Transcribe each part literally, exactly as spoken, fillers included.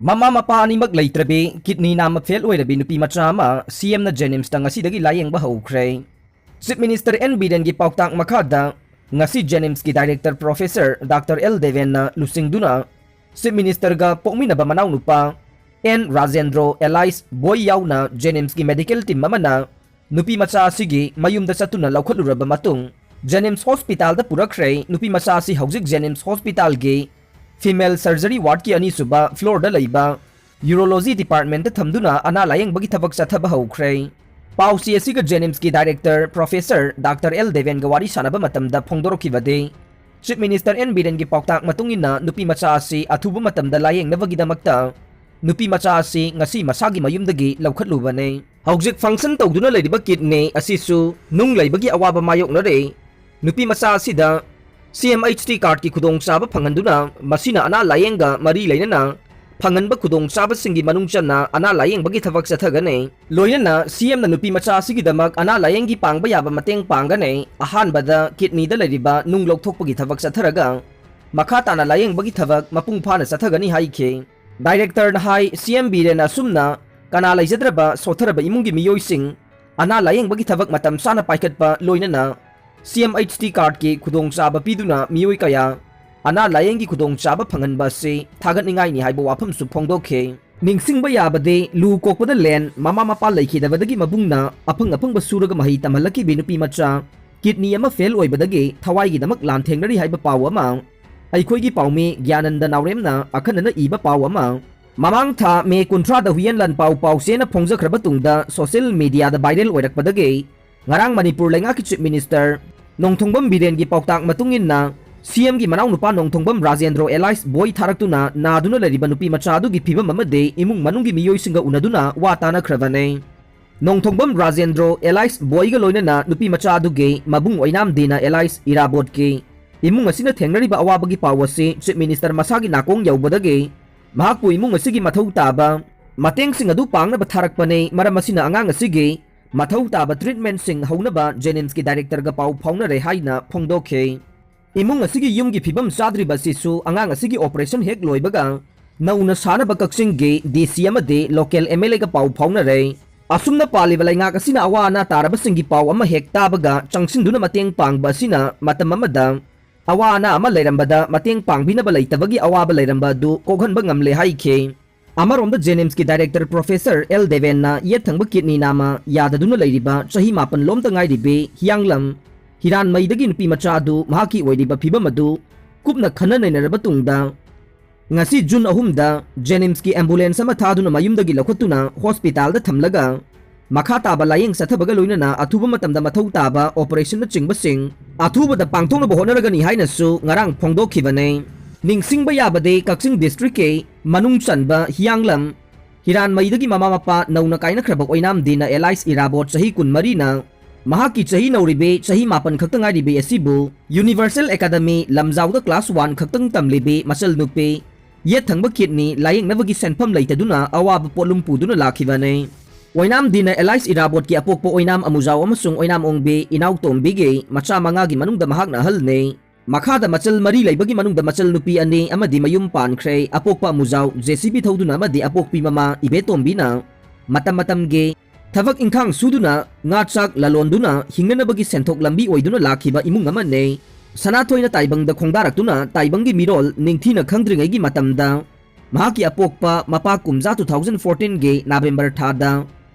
ꯃꯃꯥ ꯃꯄꯥ ꯑꯅꯤꯃꯛ ꯂꯩꯇ꯭ꯔꯕꯤ, ꯀꯤꯗꯅꯤ ꯅꯥꯝꯃ ꯐꯦꯜ ꯑꯣꯏꯔꯕꯤ ꯅꯨꯄꯤ ꯃꯆꯥ ꯑꯃ ꯁꯤ ꯑꯦꯝꯅ ꯖꯦꯅꯤꯝꯁꯇ ꯉꯁꯤꯗꯒꯤ ꯂꯥꯌꯦꯡꯕ ꯍꯧꯈ꯭ꯔꯦ꯫ ꯆꯤꯐ ꯃꯤꯅꯤꯁꯇꯔ ꯑꯦꯟ ꯕꯤꯔꯦꯟꯒꯤ ꯄꯥꯎꯇꯥꯛ ꯃꯈꯥꯗ ꯉꯁꯤ ꯖꯦꯅꯤꯝꯁꯀꯤ ꯗꯥꯏꯔꯦꯛꯇꯔ ꯄ꯭ꯔꯣꯐꯦꯁꯔ ꯗꯥꯛꯇꯔ ꯑꯦꯜ ꯗꯦꯕꯦꯟꯅ ꯂꯨꯆꯤꯡꯗꯨꯅ ꯆꯤꯐ ꯃꯤꯅꯤꯁꯇꯔꯒ ꯄꯣꯛꯃꯤꯟꯅꯕ ꯃꯅꯥꯎꯅꯨꯄꯥ ꯑꯦꯟ ꯔꯥꯖꯦꯟꯗ꯭ꯔꯣ ꯑꯦꯂꯥꯏꯁ ꯕꯣꯏ ꯌꯥꯎꯅ ꯖꯦꯅꯤꯝꯁꯀꯤ ꯃꯦꯗꯤꯀꯦꯜ ꯇꯤꯝ ꯑꯃꯅ ꯅꯨꯄꯤ ꯃꯆꯥ ꯑꯁꯤꯒꯤ ꯃꯌꯨꯝꯗ ꯆꯠꯇꯨꯅ ꯂꯧꯈꯠꯂꯨꯔꯕ ꯃꯇꯨꯡ ꯖꯦꯅꯤꯝꯁ ꯍꯣꯁꯄꯤꯇꯥꯜꯗ ꯄꯨꯔꯛꯈ꯭ꯔꯦ꯫ ꯅꯨꯄꯤ ꯃꯆꯥ ꯑꯁꯤ ꯍꯧꯖꯤꯛ ꯖꯦꯅꯤꯝꯁ ꯍꯣꯁꯄꯤꯇꯥꯜꯒꯤ ꯐꯤꯃꯦꯜ ꯁꯔꯖꯔꯤ ꯋꯥꯔꯗꯀꯤ ꯑꯅꯤꯁꯨꯕ ꯐ꯭ꯂꯣꯔꯗ ꯂꯩꯕ ꯌꯨꯔꯣꯂꯣꯖꯤ ꯗꯤꯄꯥꯔꯠꯃꯦꯟꯠꯇ ꯊꯝꯗꯨꯅ ꯑꯅꯥ ꯂꯥꯌꯦꯡꯕꯒꯤ ꯊꯕꯛ ꯆꯠꯊꯕ ꯍꯧꯈ꯭ꯔꯦ꯫ ꯄꯥꯎꯆꯦ ꯑꯁꯤꯒ ꯖꯦꯅꯤꯝꯁꯀꯤ ꯗꯥꯏꯔꯦꯛꯇꯔ ꯄ꯭ꯔꯣꯐꯦꯁꯔ ꯗꯥꯛꯇꯔ ꯑꯦꯜ ꯗꯦꯕꯦꯟꯒ ꯋꯥꯔꯤ ꯁꯥꯟꯅꯕ ꯃꯇꯝꯗ ꯐꯣꯡꯗꯣꯔꯛꯈꯤꯕꯗꯤ, ꯆꯤꯐ ꯃꯤꯅꯤꯁꯇꯔ ꯑꯦꯟ ꯕꯤꯔꯦꯟꯒꯤ ꯄꯥꯎꯇꯥꯛ ꯃꯇꯨꯡ ꯏꯟꯅ ꯅꯨꯄꯤ ꯃꯆꯥ ꯑꯁꯤ ꯑꯊꯨꯕ ꯃꯇꯝꯗ ꯂꯥꯌꯦꯡꯅꯕꯒꯤꯗꯃꯛꯇ ꯅꯨꯄꯤ ꯃꯆꯥ ꯑꯁꯤ ꯉꯁꯤ ꯃꯁꯥꯒꯤ ꯃꯌꯨꯝꯗꯒꯤ ꯂꯧꯈꯠꯂꯨꯕꯅꯤ꯫ ꯍꯧꯖꯤꯛ ꯐꯪꯁꯟ ꯇꯧꯗꯨꯅ ꯂꯩꯔꯤꯕ ꯀꯤꯗꯅꯤ ꯑꯁꯤꯁꯨ ꯅꯨꯡ ꯂꯩꯕꯒꯤ ꯑꯋꯥꯕ ꯃꯥꯌꯣꯛꯅꯔꯦ꯫ ꯅꯨꯄꯤ ꯃꯆꯥ ꯑꯁꯤꯗ ꯁꯤ ꯑꯦꯝ ꯑꯩꯆ ꯇꯤ ꯀꯥꯔꯗꯀꯤ ꯈꯨꯗꯣꯡꯆꯥꯕ ꯐꯪꯍꯟꯗꯨꯅ ꯃꯁꯤꯅ ꯑꯅꯥ ꯂꯥꯌꯦꯡꯒ ꯃꯔꯤ ꯂꯩꯅꯅ ꯐꯪꯍꯟꯕ ꯈꯨꯗꯣꯡꯆꯥꯕꯁꯤꯡꯒꯤ ꯃꯅꯨꯡ ꯆꯟꯅ ꯑꯅꯥ ꯂꯥꯌꯦꯡꯕꯒꯤ ꯊꯕꯛ ꯆꯠꯊꯒꯅꯤ꯫ ꯂꯣꯏꯅꯅ ꯁꯤ ꯑꯦꯝꯅ ꯅꯨꯄꯤ ꯃꯆꯥ ꯑꯁꯤꯒꯤꯗꯃꯛ ꯑꯅꯥ ꯂꯥꯌꯦꯡꯒꯤ ꯄꯥꯡꯕ ꯌꯥꯕ ꯃꯇꯦꯡ ꯄꯥꯡꯒꯅꯤ꯫ ꯑꯍꯥꯟꯕꯗ ꯀꯤꯗꯅꯤꯗ ꯂꯩꯔꯤꯕ ꯅꯨꯡ ꯂꯧꯊꯣꯛꯄꯒꯤ ꯊꯕꯛ ꯆꯠꯊꯔꯒ ꯃꯈꯥ ꯇꯥꯅ ꯂꯥꯌꯦꯡꯕꯒꯤ ꯊꯕꯛ ꯃꯄꯨꯡ ꯐꯥꯅ ꯆꯠꯊꯒꯅꯤ ꯍꯥꯏꯈꯤ꯫ ꯗꯥꯏꯔꯦꯛꯇꯔꯅ ꯍꯥꯏ, ꯁꯤ ꯑꯦꯝ ꯕꯤꯔꯦꯟꯅ ꯑꯁꯨꯝꯅ ꯀꯅꯥ ꯂꯩꯖꯗ꯭ꯔꯕ ꯁꯣꯠꯊꯔꯕ ꯏꯃꯨꯡꯒꯤ ꯃꯤꯑꯣꯏꯁꯤꯡ ꯑꯅꯥ ꯂꯥꯌꯦꯡꯕꯒꯤ ꯊꯕꯛ ꯃꯇꯝ ꯆꯥꯅ ꯄꯥꯏꯈꯠꯄ, ꯂꯣꯏꯅꯅ ꯁꯤ ꯑꯦꯝ ꯑꯩꯆ ꯇꯤ ꯀꯥꯔꯗꯀꯤ ꯈꯨꯗꯣꯡꯆꯥꯕ ꯄꯤꯗꯨꯅ ꯃꯤꯑꯣꯏ ꯀꯌꯥ ꯑꯅꯥ ꯂꯥꯌꯦꯡꯒꯤ ꯈꯨꯗꯣꯡꯆꯥꯕ ꯐꯪꯍꯟꯕ ꯑꯁꯤ ꯊꯥꯒꯠꯅꯤꯡꯉꯥꯏꯅꯤ ꯍꯥꯏꯕ ꯋꯥꯐꯝꯁꯨ ꯐꯣꯡꯗꯣꯛꯈꯤ꯫ ꯅꯤꯡꯁꯤꯡꯕ ꯌꯥꯕꯗꯤ, ꯂꯨ ꯀꯣꯛꯄꯗ ꯂꯦꯟ, ꯃꯃꯥ ꯃꯄꯥ ꯂꯩꯈꯤꯗꯕꯗꯒꯤ ꯃꯕꯨꯡꯅ ꯑꯐꯪ ꯑꯐꯪꯕ ꯁꯨꯔꯒ ꯃꯍꯩ ꯇꯝꯍꯜꯂꯛꯈꯤꯕꯤ ꯅꯨꯄꯤ ꯃꯆꯥ ꯀꯤꯗꯅꯤ ꯑꯃ ꯐꯦꯜ ꯑꯣꯏꯕꯗꯒꯤ ꯊꯋꯥꯏꯒꯤꯗꯃꯛ ꯂꯥꯟ ꯊꯦꯡꯅꯔꯤ ꯍꯥꯏꯕ ꯄꯥꯎ ꯑꯃ ꯑꯩꯈꯣꯏꯒꯤ ꯄꯥꯎꯃꯤ ꯒ꯭ꯌꯥꯅꯟꯗ ꯅꯥꯎꯔꯦꯝꯅ ꯑꯈꯟꯅꯅ ꯏꯕ ꯄꯥꯎ ꯑꯃ ꯃꯃꯥꯡ ꯊꯥ ꯃꯦ ꯀꯨꯟꯊ꯭ꯔꯥꯗ ꯍꯨꯏꯌꯦꯟ ꯂꯥꯟꯄꯥꯎ ꯄꯥꯎꯆꯦꯅ ꯐꯣꯡꯖꯈ꯭ꯔꯕ ꯇꯨꯡꯗ ꯁꯣꯁꯤꯌꯦꯜ ꯃꯤꯗꯤꯌꯥꯗ ꯚꯥꯏꯔꯦꯜ ꯑꯣꯏꯔꯛꯄꯗꯒꯤ ꯉꯔꯥꯡ ꯃꯅꯤꯄꯨꯔ ꯂꯩꯉꯥꯛꯀꯤ ꯆꯤꯐ ꯃꯤꯅꯤꯁꯇꯔ ꯅꯣꯡꯊꯣꯡꯕꯝ ꯕꯤꯔꯦꯟꯒꯤ ꯄꯥꯎꯇꯥꯛ ꯃꯇꯨꯡ ꯏꯟꯅ ꯁꯤ ꯑꯦꯝꯒꯤ ꯃꯅꯥꯎꯅꯨꯄꯥ ꯅꯣꯡꯊꯣꯡꯕꯝ ꯔꯥꯖꯦꯟꯗ꯭ꯔꯣ ꯑꯦꯂꯥꯏꯁ ꯕꯣꯏ ꯊꯥꯔꯛꯇꯨꯅ ꯅꯥꯗꯨꯅ ꯂꯩꯔꯤꯕ ꯅꯨꯄꯤ ꯃꯆꯥ ꯑꯗꯨꯒꯤ ꯐꯤꯕꯝ ꯑꯃꯗꯤ ꯏꯃꯨꯡ ꯃꯅꯨꯡꯒꯤ ꯃꯤꯑꯣꯏꯁꯤꯡꯒ ꯎꯅꯗꯨꯅ ꯋꯥ ꯇꯥꯅꯈ꯭ꯔꯕꯅꯤ꯫ ꯅꯣꯡꯊꯣꯡꯕꯝ ꯔꯥꯖꯦꯟꯗ꯭ꯔꯣ ꯑꯦꯂꯥꯏꯁ ꯕꯣꯏꯒ ꯂꯣꯏꯅꯅ ꯅꯨꯄꯤ ꯃꯆꯥ ꯑꯗꯨꯒꯤ ꯃꯕꯨꯡ ꯑꯣꯏꯅꯥꯝ ꯗꯤꯅ ꯑꯦꯂꯥꯏꯁ ꯏꯔꯥꯕꯣꯠꯀꯤ ꯏꯃꯨꯡ ꯑꯁꯤꯅ ꯊꯦꯡꯅꯔꯤꯕ ꯑꯋꯥꯕꯒꯤ ꯄꯥꯎ ꯑꯁꯤ ꯆꯤꯐ ꯃꯤꯅꯤꯁꯇꯔ ꯃꯁꯥꯒꯤ ꯅꯥꯀꯣꯡ ꯌꯧꯕꯗꯒꯤ ꯃꯍꯥꯛꯄꯨ ꯏꯃꯨꯡ ꯑꯁꯤꯒꯤ ꯃꯊꯧ ꯇꯥꯕ ꯃꯇꯦꯡꯁꯤꯡ ꯑꯗꯨ ꯄꯥꯡꯅꯕ ꯊꯥꯔꯛꯄꯅꯤ꯫ ꯃꯔꯝ ꯑꯁꯤꯅ ꯑꯉꯥꯡ ꯑꯁꯤꯒꯤ ꯃꯊꯧ ꯇꯥꯕ ꯇ꯭ꯔꯤꯠꯃꯦꯟꯠꯁꯤꯡ ꯍꯧꯅꯕ ꯖꯦꯅꯤꯝꯁꯀꯤ ꯗꯥꯏꯔꯦꯛꯇꯔꯒ ꯄꯥꯎ ꯐꯥꯎꯅꯔꯦ ꯍꯥꯏꯅ ꯐꯣꯡꯗꯣꯛꯈꯤ꯫ ꯏꯃꯨꯡ ꯑꯁꯤꯒꯤ ꯌꯨꯝꯒꯤ ꯐꯤꯕꯝ ꯆꯥꯗ꯭ꯔꯤꯕ ꯑꯁꯤꯁꯨ ꯑꯉꯥꯡ ꯑꯁꯤꯒꯤ ꯑꯣꯄꯔꯦꯁꯟ ꯍꯦꯛ ꯂꯣꯏꯕꯒ ꯅꯧꯅ ꯁꯥꯅꯕ ꯀꯛꯆꯤꯡꯒꯤ ꯗꯤ ꯁꯤ ꯑꯃꯗꯤ ꯂꯣꯀꯦꯜ ꯑꯦꯝ ꯑꯦꯜ ꯑꯦꯒ ꯄꯥꯎ ꯐꯥꯎꯅꯔꯦ꯫ ꯑꯁꯨꯝꯅ ꯄꯥꯜꯂꯤꯕ ꯂꯩꯉꯥꯛ ꯑꯁꯤꯅ ꯑꯋꯥ ꯑꯅꯥ ꯇꯥꯔꯕꯁꯤꯡꯒꯤ ꯄꯥꯎ ꯑꯃ ꯍꯦꯛ ꯇꯥꯕꯒ ꯆꯪꯁꯤꯟꯗꯨꯅ ꯃꯇꯦꯡ ꯄꯥꯡꯕ ꯑꯁꯤꯅ ꯃꯇꯝ ꯑꯃꯗ ꯑꯋꯥ ꯑꯅꯥ ꯑꯃ ꯂꯩꯔꯝꯕꯗ ꯃꯇꯦꯡ ꯄꯥꯡꯕꯤꯅꯕ ꯂꯩꯇꯕꯒꯤ ꯑꯋꯥꯕ ꯂꯩꯔꯝꯕ ꯑꯗꯨ ꯀꯣꯛꯍꯟꯕ ꯉꯝꯂꯦ ꯍꯥꯏꯈꯤ꯫ ꯑꯃꯔꯣꯝꯗ ꯖꯦꯅꯤꯝꯁꯀꯤ ꯗꯥꯏꯔꯦꯛꯇꯔ ꯄ꯭ꯔꯣꯐꯦꯁꯔ ꯑꯦꯜ ꯗꯦꯕꯦꯟꯅ ꯌꯦꯠ ꯊꯪꯕ ꯀꯤꯗꯅꯤ ꯅꯥꯝꯃ ꯌꯥꯗꯗꯨꯅ ꯂꯩꯔꯤꯕ ꯆꯍꯤ ꯃꯥꯄꯟ ꯂꯣꯝꯇ ꯉꯥꯏꯔꯤꯕꯤ ꯍꯤꯌꯥꯡꯂꯝ ꯍꯤꯔꯥꯟꯃꯩꯗꯒꯤ ꯅꯨꯄꯤ ꯃꯆꯥ ꯑꯗꯨ ꯃꯍꯥꯛꯀꯤ ꯑꯣꯏꯔꯤꯕ ꯐꯤꯕꯝ ꯑꯗꯨ ꯀꯨꯞꯅ ꯈꯟꯅ ꯅꯩꯅꯔꯕ ꯇꯨꯡꯗ, ꯉꯁꯤ ꯖꯨꯟ ꯑꯍꯨꯝꯗ ꯖꯦꯅꯤꯝꯁꯀꯤ ꯑꯦꯝꯕꯨꯂꯦꯟꯁ ꯑꯃ ꯊꯥꯗꯨꯅ ꯃꯌꯨꯝꯗꯒꯤ ꯂꯧꯈꯠꯇꯨꯅ ꯍꯣꯁꯄꯤꯇꯥꯜꯗ ꯊꯝꯂꯒ ꯃꯈꯥ ꯇꯥꯕ ꯂꯥꯌꯦꯡ ꯆꯠꯊꯕꯒ ꯂꯣꯏꯅꯅ ꯑꯊꯨꯕ ꯃꯇꯝꯗ ꯃꯊꯧ ꯇꯥꯕ ꯑꯣꯄꯔꯦꯁꯟꯅꯆꯤꯡꯕꯁꯤꯡ ꯑꯊꯨꯕꯗ ꯄꯥꯡꯊꯣꯛꯅꯕ ꯍꯣꯠꯅꯔꯒꯅꯤ ꯍꯥꯏꯅꯁꯨ ꯉꯔꯥꯡ ꯐꯣꯡꯗꯣꯛꯈꯤꯕꯅꯤ꯫ ꯅꯤꯡꯁꯤꯡꯕ ꯌꯥꯕꯗꯤ ꯀꯛꯆꯤꯡ ꯗꯤꯁꯇ꯭ꯔꯤꯛꯀꯤ ꯃꯅꯨꯡ ꯆꯟꯕ ꯍꯤꯌꯥꯡꯂꯝ ꯍꯤꯔꯥꯟꯃꯩꯗꯒꯤ ꯃꯃꯥ ꯃꯄꯥ ꯅꯧꯅ ꯀꯥꯏꯅꯈ꯭ꯔꯕ ꯑꯣꯏꯅꯥꯝ ꯗꯤꯅ ꯑꯦꯂꯥꯏꯁ ꯏꯔꯥꯕꯣꯠ ꯆꯍꯤ ꯀꯨꯟꯃꯔꯤꯅ ꯃꯍꯥꯛꯀꯤ ꯆꯍꯤ ꯅꯧꯔꯤꯕꯤ ꯆꯍꯤ ꯃꯥꯄꯟ ꯈꯛꯇ ꯉꯥꯏꯔꯤꯕꯤ ꯑꯁꯤꯕꯨ ꯌꯨꯅꯤꯚꯔꯁꯦꯜ ꯑꯦꯀꯥꯗꯃꯤ ꯂꯝꯖꯥꯎꯗ ꯀ꯭ꯂꯥꯁ ꯋꯥꯟ ꯈꯛꯇꯪ ꯇꯝꯂꯤꯕꯤ ꯃꯆꯜ ꯅꯨꯄꯤ ꯌꯦꯠ ꯊꯪꯕ ꯀꯤꯗꯅꯤ ꯂꯥꯌꯦꯡꯅꯕꯒꯤ ꯁꯦꯟꯐꯝ ꯂꯩꯇꯗꯨꯅ ꯑꯋꯥꯕ ꯄꯣꯠꯂꯨꯝ ꯄꯨꯗꯨꯅ ꯂꯥꯛꯈꯤꯕꯅꯤ꯫ ꯑꯣꯏꯅꯥꯝ ꯗꯤꯅ ꯑꯦꯂꯥꯏꯁ ꯏꯔꯥꯕꯣꯠꯀꯤ ꯑꯄꯣꯛꯄ ꯑꯣꯏꯅꯥꯝ ꯑꯃꯨꯖꯥꯎ ꯑꯃꯁꯨꯡ ꯑꯣꯏꯅꯥꯝ ꯑꯣꯡꯕꯤ ꯏꯅꯥꯎ ꯇꯣꯝꯕꯤꯒꯤ ꯃꯆꯥ ꯃꯉꯥꯒꯤ ꯃꯅꯨꯡꯗ ꯃꯍꯥꯛꯅ ꯑꯍꯜꯅꯤ꯫ ꯃꯈꯥꯗ ꯃꯆꯜ ꯃꯔꯤ ꯂꯩꯕꯒꯤ ꯃꯅꯨꯡꯗ ꯃꯆꯜ ꯅꯨꯄꯤ ꯑꯅꯤ ꯑꯃꯗꯤ ꯃꯌꯨꯝ ꯄꯥꯟꯈ꯭ꯔꯦ꯫ ꯑꯄꯣꯛꯄ ꯑꯃꯨꯖꯥꯎ ꯖꯦ ꯁꯤ ꯕꯤ ꯊꯧꯗꯨꯅ ꯑꯃꯗꯤ ꯑꯄꯣꯛꯄꯤ ꯃꯃꯥ ꯏꯕꯦꯇꯣꯝꯕꯤꯅ ꯃꯇꯝ ꯃꯇꯝꯒꯤ ꯊꯕꯛ ꯏꯪꯈꯥꯡ ꯁꯨꯗꯨꯅ ꯉꯥ ꯆꯥꯛ ꯂꯂꯣꯟꯗꯨꯅ ꯍꯤꯡꯅꯅꯕꯒꯤ ꯁꯦꯟꯊꯣꯛ ꯂꯝꯕꯤ ꯑꯣꯏꯗꯨꯅ ꯂꯥꯛꯈꯤꯕ ꯏꯃꯨꯡ ꯑꯃꯅꯤ꯫ ꯁꯅꯥꯊꯣꯏꯅ ꯇꯥꯏꯕꯪꯗ ꯈꯣꯡꯗꯥꯔꯛꯇꯨꯅ ꯇꯥꯏꯕꯪꯒꯤ ꯃꯤꯔꯣꯜ ꯅꯤꯡꯊꯤꯅ ꯈꯪꯗ꯭ꯔꯤꯉꯩꯒꯤ ꯃꯇꯝꯗ ꯃꯍꯥꯛꯀꯤ ꯑꯄꯣꯛꯄ ꯃꯄꯥ ꯀꯨꯝꯖꯥ two thousand fourteen ꯒꯤ ꯅꯕꯦꯝꯕꯔ ꯊꯥꯗ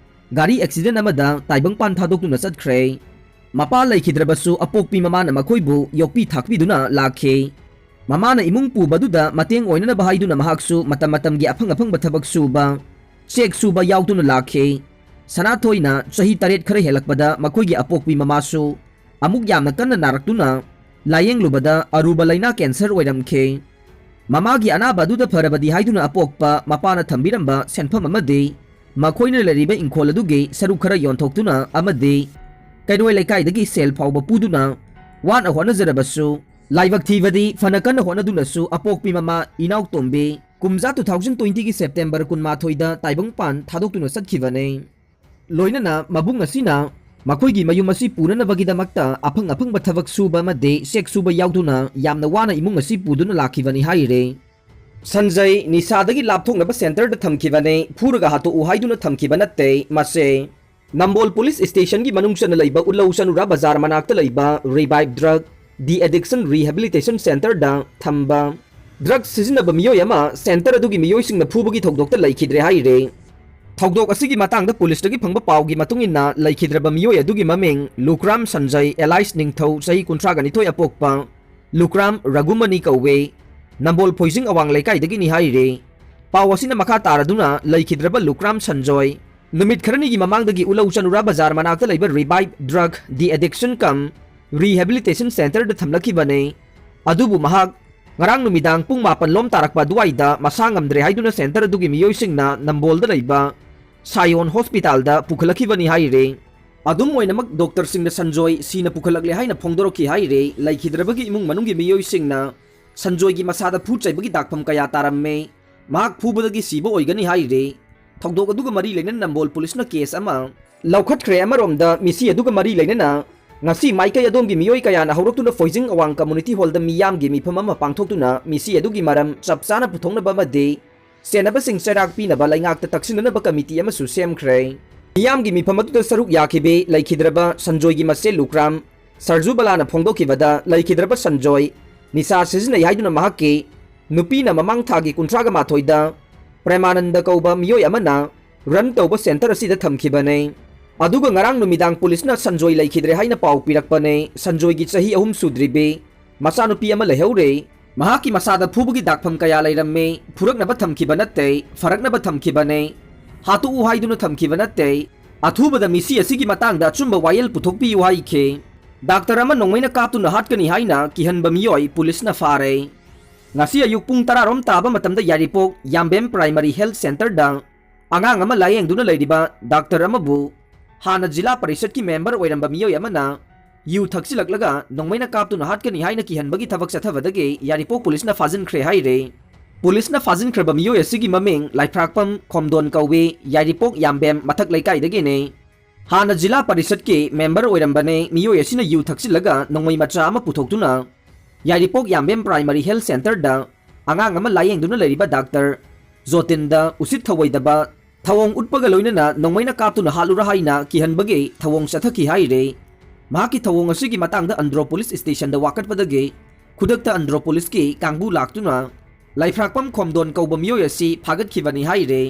ꯒꯥꯔꯤ ꯑꯦꯛꯁꯤꯗꯦꯟ ꯑꯃꯗ ꯇꯥꯏꯕꯪꯄꯥꯟ ꯊꯥꯗꯣꯛꯇꯨꯅ ꯆꯠꯈ꯭ꯔꯦ꯫ ꯃꯄꯥ ꯂꯩꯈꯤꯗ꯭ꯔꯕꯁꯨ ꯑꯄꯣꯛꯄꯤ ꯃꯃꯥꯅ ꯃꯈꯣꯏꯕꯨ ꯌꯣꯛꯄꯤ ꯊꯥꯛꯄꯤꯗꯨꯅ ꯂꯥꯛꯈꯤ꯫ ꯃꯃꯥꯅ ꯏꯃꯨꯡ ꯄꯨꯕꯗꯨꯗ ꯃꯇꯦꯡ ꯑꯣꯏꯅꯅꯕ ꯍꯥꯏꯗꯨꯅ ꯃꯍꯥꯛꯁꯨ ꯃꯇꯝ ꯃꯇꯝꯒꯤ ꯑꯐꯪ ꯑꯐꯪꯕ ꯊꯕꯛ ꯁꯨꯕ, ꯆꯦꯛ ꯁꯨꯕ ꯌꯥꯎꯗꯨꯅ ꯂꯥꯛꯈꯤ꯫ ꯁꯅꯥꯊꯣꯏꯅ ꯆꯍꯤ ꯇꯔꯦꯠ ꯈꯔ ꯍꯦꯜꯂꯛꯄꯗ ꯃꯈꯣꯏꯒꯤ ꯑꯄꯣꯛꯄꯤ ꯃꯃꯥꯁꯨ ꯑꯃꯨꯛ ꯌꯥꯝꯅ ꯀꯟꯅ ꯅꯥꯔꯛꯇꯨꯅ ꯂꯥꯌꯦꯡꯂꯨꯕꯗ ꯑꯔꯨꯕ ꯂꯩꯅꯥ ꯀꯦꯟꯁꯔ ꯑꯣꯏꯔꯝꯈꯤ꯫ ꯃꯃꯥꯒꯤ ꯑꯅꯥꯕ ꯑꯗꯨꯗ ꯐꯔꯕꯗꯤ ꯍꯥꯏꯗꯨꯅ ꯑꯄꯣꯛꯄ ꯃꯄꯥꯅ ꯊꯝꯕꯤꯔꯝꯕ ꯁꯦꯟꯐꯝ ꯑꯃꯗꯤ ꯃꯈꯣꯏꯅ ꯂꯩꯔꯤꯕ ꯏꯪꯈꯣꯜ ꯑꯗꯨꯒꯤ ꯁꯔꯨꯛ ꯈꯔ ꯌꯣꯟꯊꯣꯛꯇꯨꯅ ꯑꯃꯗꯤ ꯀꯩꯔꯣꯏ ꯂꯩꯀꯥꯏꯗꯒꯤ ꯁꯦꯜ ꯐꯥꯎꯕ ꯄꯨꯗꯨꯅ ꯋꯥꯅ ꯍꯣꯠꯅꯖꯔꯕꯁꯨ, ꯂꯥꯏꯕꯛ ꯊꯤꯕꯗꯤ ꯐꯅ ꯀꯟꯅ ꯍꯣꯠꯅꯗꯨꯅꯁꯨ ꯑꯄꯣꯛꯄꯤ ꯃꯃꯥ ꯏꯅꯥꯎ ꯇꯣꯝꯕꯤ ꯀꯨꯝꯖꯥ two thousand twenty ꯒꯤ ꯁꯦꯞꯇꯦꯝꯕꯔ ꯀꯨꯟꯃꯥꯊꯣꯏꯗ ꯇꯥꯏꯕꯪꯄꯥꯟ ꯊꯥꯗꯣꯛꯇꯨꯅ ꯆꯠꯈꯤꯕꯅꯤ꯫ ꯂꯣꯏꯅꯅ ꯃꯕꯨꯡ ꯑꯁꯤꯅ ꯃꯈꯣꯏꯒꯤ ꯃꯌꯨꯝ ꯑꯁꯤ ꯄꯨꯅꯅꯕꯒꯤꯗꯃꯛꯇ ꯑꯐꯪ ꯑꯐꯪꯕ ꯊꯕꯛ ꯁꯨꯕ ꯑꯃꯗꯤ ꯆꯦꯛ ꯁꯨꯕ ꯌꯥꯎꯗꯨꯅ ꯌꯥꯝꯅ ꯋꯥꯅ ꯏꯃꯨꯡ ꯑꯁꯤ ꯄꯨꯗꯨꯅ ꯂꯥꯛꯈꯤꯕꯅꯤ ꯍꯥꯏꯔꯦ꯫ ꯁꯟꯖꯩ ꯅꯤꯁꯥꯗꯒꯤ ꯂꯥꯞꯊꯣꯛꯅꯕ centreꯗ ꯊꯝꯈꯤꯕꯅꯦ, ꯐꯨꯔꯒ ꯍꯥꯠꯇꯣꯛꯎ ꯍꯥꯏꯗꯨꯅ ꯊꯝꯈꯤꯕ ꯅꯠꯇꯦ꯫ ꯃꯁꯦ ꯅꯝꯕꯣꯜ police stationꯒꯤ ꯃꯅꯨꯡ ꯆꯟꯅ ꯂꯩꯕ ꯎꯠꯂꯧ ꯆꯅꯨꯔꯥ ꯕꯖꯥꯔ ꯃꯅꯥꯛꯇ ꯂꯩꯕ Revive Drug De-addiction Rehabilitation Centreꯗ ꯊꯝꯕ drug ꯁꯤꯖꯤꯟꯅꯕ ꯃꯤꯑꯣꯏ ꯑꯃ center ꯑꯗꯨꯒꯤ ꯃꯤꯑꯣꯏꯁꯤꯡꯅ ꯐꯨꯕꯒꯤ ꯊꯧꯗꯣꯛꯇ ꯂꯩꯈꯤꯗ꯭ꯔꯦ ꯍꯥꯏꯔꯦ꯫ ꯊꯧꯗꯣꯛ ꯑꯁꯤꯒꯤ ꯃꯇꯥꯡꯗ policeꯇꯒꯤ ꯐꯪꯕ ꯄꯥꯎꯒꯤ ꯃꯇꯨꯡ ꯏꯟꯅ, ꯂꯩꯈꯤꯗ꯭ꯔꯕ ꯃꯤꯑꯣꯏ ꯑꯗꯨꯒꯤ ꯃꯃꯤꯡ ꯂꯨꯀ꯭ꯔꯥꯝ ꯁꯟꯖꯩ alias ꯅꯤꯡꯊꯧ, ꯆꯍꯤ ꯀꯨꯟꯊ꯭ꯔꯥꯒ ꯅꯤꯊꯣꯏ ꯑꯄꯣꯛꯄ, ꯂꯨꯀ꯭ꯔꯥꯝ ꯔꯘꯨꯃꯅꯤ ꯀꯧꯋꯦ꯫ ꯅꯝꯕꯣꯜ ꯐꯣꯏꯖꯤꯡ ꯑꯋꯥꯡ ꯂꯩꯀꯥꯏꯗꯒꯤꯅꯤ ꯍꯥꯏꯔꯦ꯫ ꯄꯥꯎ ꯑꯁꯤꯅ ꯃꯈꯥ ꯇꯥꯔꯗꯨꯅ, ꯂꯩꯈꯤꯗ꯭ꯔꯕ ꯂꯨꯀ꯭ꯔꯥꯝ ꯁꯟꯖꯣꯏ ꯅꯨꯃꯤꯠ ꯈꯔꯅꯤꯒꯤ ꯃꯃꯥꯡꯗꯒꯤ ꯎꯂꯧ ꯆꯅꯨꯔꯥ ꯕꯖꯥꯔ ꯃꯅꯥꯛꯇ ꯂꯩꯕ Revive Drug De-addiction cum Rehabilitation Centreꯗ ꯊꯝꯂꯛꯈꯤꯕꯅꯦ꯫ ꯑꯗꯨꯕꯨ ꯃꯍꯥꯛ ꯉꯔꯥꯡ ꯅꯨꯃꯤꯗꯥꯡ ꯄꯨꯡ ꯃꯥꯄꯟ ꯂꯣꯝ ꯇꯥꯔꯛꯄ ꯑꯗꯨꯋꯥꯏꯗ ꯃꯁꯥ ꯉꯝꯗ꯭ꯔꯦ ꯍꯥꯏꯗꯨꯅ center ꯑꯗꯨꯒꯤ ꯃꯤꯑꯣꯏꯁꯤꯡꯅ ꯅꯝꯕꯣꯜꯗ ꯂꯩꯕ ꯁꯥꯌꯣꯟ hospitalꯗ ꯄꯨꯈꯠꯂꯛꯈꯤꯕꯅꯤ ꯍꯥꯏꯔꯦ꯫ ꯑꯗꯨꯝ ꯑꯣꯏꯅꯃꯛ, doctorꯁꯤꯡꯅ ꯁꯟꯖꯣꯏ ꯁꯤꯅ ꯄꯨꯈꯠꯂꯛꯂꯦ ꯍꯥꯏꯅ ꯐꯣꯡꯗꯣꯔꯛꯈꯤ ꯍꯥꯏꯔꯦ꯫ ꯂꯩꯈꯤꯗ꯭ꯔꯕꯒꯤ ꯏꯃꯨꯡ ꯃꯅꯨꯡꯒꯤ ꯃꯤꯑꯣꯏꯁꯤꯡꯅ ꯁꯟꯖꯣꯏꯒꯤ ꯃꯁꯥꯗ ꯐꯨꯠ ꯆꯩꯕꯒꯤ ꯗꯥꯛꯐꯝ ꯀꯌꯥ ꯇꯥꯔꯝꯃꯦ꯫ ꯃꯍꯥꯛ ꯐꯨꯕꯗꯒꯤ ꯁꯤꯕ ꯑꯣꯏꯒꯅꯤ ꯍꯥꯏꯔꯦ꯫ ꯊꯧꯗꯣꯛ ꯑꯗꯨꯒ ꯃꯔꯤ ꯂꯩꯅꯅ ꯅꯝꯕꯣꯜ policeꯅ case ꯑꯃ ꯂꯧꯈꯠꯈ꯭ꯔꯦ꯫ ꯑꯃꯔꯣꯝꯗ, ꯃꯤꯁꯤ ꯑꯗꯨꯒ ꯃꯔꯤ ꯂꯩꯅꯅ ꯉꯁꯤ ꯃꯥꯏꯀꯩ ꯑꯗꯣꯝꯒꯤ ꯃꯤꯑꯣꯏ ꯀꯌꯥꯅ ꯍꯧꯔꯛꯇꯨꯅ ꯐꯣꯏꯖꯤꯡ ꯑꯋꯥꯡ community hallꯗ ꯃꯤꯌꯥꯝꯒꯤ ꯃꯤꯐꯝ ꯑꯃ ꯄꯥꯡꯊꯣꯛꯇꯨꯅ ꯃꯤꯁꯤ ꯑꯗꯨꯒꯤ ꯃꯔꯝ ꯆꯞ ꯆꯥꯅ ꯄꯨꯊꯣꯛꯅꯕ ꯑꯃꯗꯤ ꯁꯦꯟꯅꯕꯁꯤꯡ ꯆꯩꯔꯥꯛ ꯄꯤꯅꯕ ꯂꯩꯉꯥꯛꯇ ꯇꯛꯁꯤꯟꯅꯅꯕ committee ꯑꯃꯁꯨ ꯁꯦꯝꯈ꯭ꯔꯦ꯫ ꯃꯤꯌꯥꯝꯒꯤ ꯃꯤꯐꯝ ꯑꯗꯨꯗ ꯁꯔꯨꯛ ꯌꯥꯈꯤꯕꯤ ꯂꯩꯈꯤꯗ꯭ꯔꯕ ꯁꯟꯖꯣꯏꯒꯤ ꯃꯆꯦ ꯂꯨꯀ꯭ꯔꯥꯝ ꯁꯔꯖꯨꯕꯂꯥꯅ ꯐꯣꯡꯗꯣꯛꯈꯤꯕꯗ, ꯂꯩꯈꯤꯗ꯭ꯔꯕ ꯁꯟꯖꯣꯏ ꯅꯤꯁꯥ ꯁꯤꯖꯤꯟꯅꯩ ꯍꯥꯏꯗꯨꯅ ꯃꯍꯥꯛꯀꯤ ꯅꯨꯄꯤꯅ ꯃꯃꯥꯡ ꯊꯥꯒꯤ ꯀꯨꯟꯊ꯭ꯔꯥꯒ ꯃꯥꯊꯣꯏꯗ ꯄ꯭ꯔꯦꯃꯥꯅꯟꯗ ꯀꯧꯕ ꯃꯤꯑꯣꯏ ꯑꯃꯅ run ꯇꯧꯕ center ꯑꯁꯤꯗ ꯊꯝꯈꯤꯕꯅꯦ꯫ ꯑꯗꯨꯒ ꯉꯔꯥꯡ ꯅꯨꯃꯤꯗꯥꯡ policeꯅ ꯁꯟꯖꯣꯏ ꯂꯩꯈꯤꯗ꯭ꯔꯦ ꯍꯥꯏꯅ ꯄꯥꯎ ꯄꯤꯔꯛꯄꯅꯦ꯫ ꯁꯟꯖꯣꯏꯒꯤ ꯆꯍꯤ ꯑꯍꯨꯝ ꯁꯨꯗ꯭ꯔꯤꯕꯤ ꯃꯆꯥꯅꯨꯄꯤ ꯑꯃ ꯂꯩꯍꯧꯔꯦ꯫ ꯃꯍꯥꯛꯀꯤ ꯃꯁꯥꯗ ꯐꯨꯕꯒꯤ ꯗꯥꯛꯐꯝ ꯀꯌꯥ ꯂꯩꯔꯝꯃꯦ꯫ ꯐꯨꯔꯛꯅꯕ ꯊꯝꯈꯤꯕ ꯅꯠꯇꯦ, ꯐꯔꯛꯅꯕ ꯊꯝꯈꯤꯕꯅꯦ꯫ ꯍꯥꯠꯇꯣꯛꯎ ꯍꯥꯏꯗꯨꯅ ꯊꯝꯈꯤꯕ ꯅꯠꯇꯦ꯫ ꯑꯊꯨꯕꯗ ꯃꯤꯁꯤ ꯑꯁꯤꯒꯤ ꯃꯇꯥꯡꯗ ꯑꯆꯨꯝꯕ ꯋꯥꯌꯦꯜ ꯄꯨꯊꯣꯛꯄꯤꯌꯨ ꯍꯥꯏꯈꯤ꯫ ꯗꯥꯛꯇꯔ ꯑꯃ ꯅꯣꯡꯃꯩꯅ ꯀꯥꯞꯇꯨꯅ ꯍꯥꯠꯀꯅꯤ ꯍꯥꯏꯅ ꯀꯤꯍꯟꯕ ꯃꯤꯑꯣꯏ policeꯅ ꯐꯥꯔꯦ꯫ ꯉꯁꯤ ꯑꯌꯨꯛ ꯄꯨꯡ ꯇꯔꯥꯔꯣꯝ ꯇꯥꯕ ꯃꯇꯝꯗ ꯌꯥꯏꯔꯤꯄꯣꯛ ꯌꯥꯝꯕꯦꯝ Primary Health Centreꯗ ꯑꯉꯥꯡ ꯑꯃ ꯂꯥꯌꯦꯡꯗꯨꯅ ꯂꯩꯔꯤꯕ ꯗꯥꯛꯇꯔ ꯑꯃꯕꯨ ꯍꯥꯟꯅ ꯖꯤꯂꯥ ꯄꯔꯤꯁꯠꯀꯤ member ꯑꯣꯏꯔꯝꯕ ꯃꯤꯑꯣꯏ ꯑꯃꯅ ꯌꯨ ꯊꯛꯆꯤꯜꯂꯛꯂꯒ ꯅꯣꯡꯃꯩꯅ ꯀꯥꯞꯇꯨꯅ ꯍꯥꯠꯀꯅꯤ ꯍꯥꯏꯅ ꯀꯤꯍꯟꯕꯒꯤ ꯊꯕꯛ ꯆꯠꯊꯕꯗꯒꯤ ꯌꯥꯏꯔꯤꯄꯣꯛ policeꯅ ꯐꯥꯖꯤꯟꯈ꯭ꯔꯦ ꯍꯥꯏꯔꯦ꯫ Policeꯅ ꯐꯥꯖꯤꯟꯈ꯭ꯔꯕ ꯃꯤꯑꯣꯏ ꯑꯁꯤꯒꯤ ꯃꯃꯤꯡ ꯂꯥꯏꯐ꯭ꯔꯥꯛꯄꯝ ꯈꯣꯝꯗꯣꯟ ꯀꯧꯏ, ꯌꯥꯏꯔꯤꯄꯣꯛ ꯌꯥꯝꯕꯦꯝ ꯃꯊꯛ ꯂꯩꯀꯥꯏꯗꯒꯤꯅꯤ꯫ ꯍꯥꯟꯅ ꯖꯤꯂꯥ ꯄꯔꯤꯁꯠꯀꯤ member ꯑꯣꯏꯔꯝꯕꯅꯦ꯫ ꯃꯤꯑꯣꯏ ꯑꯁꯤꯅ ꯌꯨ ꯊꯛꯆꯤꯜꯂꯒ ꯅꯣꯡꯃꯩ ꯃꯆꯥ ꯑꯃ ꯄꯨꯊꯣꯛꯇꯨꯅ ꯌꯥꯏꯔꯤꯄꯣꯛ ꯌꯥꯝꯕꯦꯝ Primary Health Centreꯗ ꯑꯉꯥꯡ ꯑꯃ ꯂꯥꯌꯦꯡꯗꯨꯅ ꯂꯩꯔꯤꯕ ꯗꯥꯛꯇꯔ ꯖꯣꯇꯤꯟꯗ ꯎꯁꯤꯠ ꯊꯧꯑꯣꯏꯗꯕ ꯊꯧꯑꯣꯡ ꯎꯠꯄꯒ ꯂꯣꯏꯅꯅ ꯅꯣꯡꯃꯩꯅ ꯀꯥꯞꯇꯨꯅ ꯍꯥꯠꯂꯨꯔꯥ ꯍꯥꯏꯅ ꯀꯤꯍꯟꯕꯒꯤ ꯊꯧꯑꯣꯡ ꯆꯠꯊꯈꯤ ꯍꯥꯏꯔꯦ꯫ ꯃꯍꯥꯛꯀꯤ ꯊꯧꯑꯣꯡ ꯑꯁꯤꯒꯤ ꯃꯇꯥꯡꯗ ꯑꯟꯗ꯭ꯔꯣ ꯄꯨꯂꯤꯁ ꯁ꯭ꯇꯦꯁꯟꯗ ꯋꯥꯀꯠꯄꯗꯒꯤ ꯈꯨꯗꯛꯇ ꯑꯟꯗ꯭ꯔꯣ ꯄꯨꯂꯤꯁꯀꯤ ꯀꯥꯡꯕꯨ ꯂꯥꯛꯇꯨꯅ ꯂꯩꯐ꯭ꯔꯥꯛꯄꯝ ꯈꯣꯝꯗꯣꯟ ꯀꯧꯕ ꯃꯤꯑꯣꯏ ꯑꯁꯤ ꯐꯥꯒꯠꯈꯤꯕꯅꯤ ꯍꯥꯏꯔꯦ꯫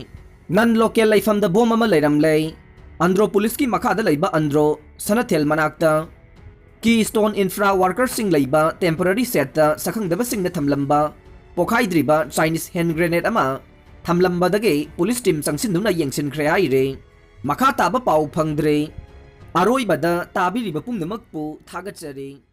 ꯅꯟ ꯂꯣꯀꯦꯜ ꯂꯩꯐꯝꯗ ꯕꯣꯝ ꯑꯃ ꯂꯩꯔꯝꯂꯦ꯫ ꯑꯟꯗ꯭ꯔꯣ ꯄꯨꯂꯤꯁꯀꯤ ꯃꯈꯥꯗ ꯂꯩꯕ ꯑꯟꯗ꯭ꯔꯣ ꯁꯅꯊꯦꯜ ꯃꯅꯥꯛꯇ ꯀꯤ ꯁ꯭ꯇꯣꯟ ꯏꯟꯐ꯭ꯔꯥ ꯋꯥꯔꯀꯔꯁꯤꯡ ꯂꯩꯕ ꯇꯦꯝꯄꯔꯔꯤ ꯁꯦꯠꯇ ꯁꯛꯈꯪꯗꯕꯁꯤꯡꯅ ꯊꯝꯂꯝꯕ ꯄꯣꯈꯥꯏꯗ꯭ꯔꯤꯕ ꯆꯥꯏꯅꯤꯁ ꯍꯦꯟ ꯒ꯭ꯔꯦꯅꯦꯗ ꯑꯃ ꯊꯝꯂꯝꯕꯗꯒꯤ ꯄꯨꯂꯤꯁ ꯇꯤꯝ ꯆꯪꯁꯤꯟꯗꯨꯅ ꯌꯦꯡꯁꯤꯟꯈ꯭ꯔꯦ ꯍꯥꯏꯔꯦ꯫ ꯃꯈꯥ ꯇꯥꯕ ꯄꯥꯎ ꯐꯪꯗ꯭ꯔꯦ꯫ ꯑꯔꯣꯏꯕꯗ ꯇꯥꯕꯤꯔꯤꯕ ꯄꯨꯝꯅꯃꯛꯄꯨ ꯊꯥꯒꯠꯆꯔꯤ꯫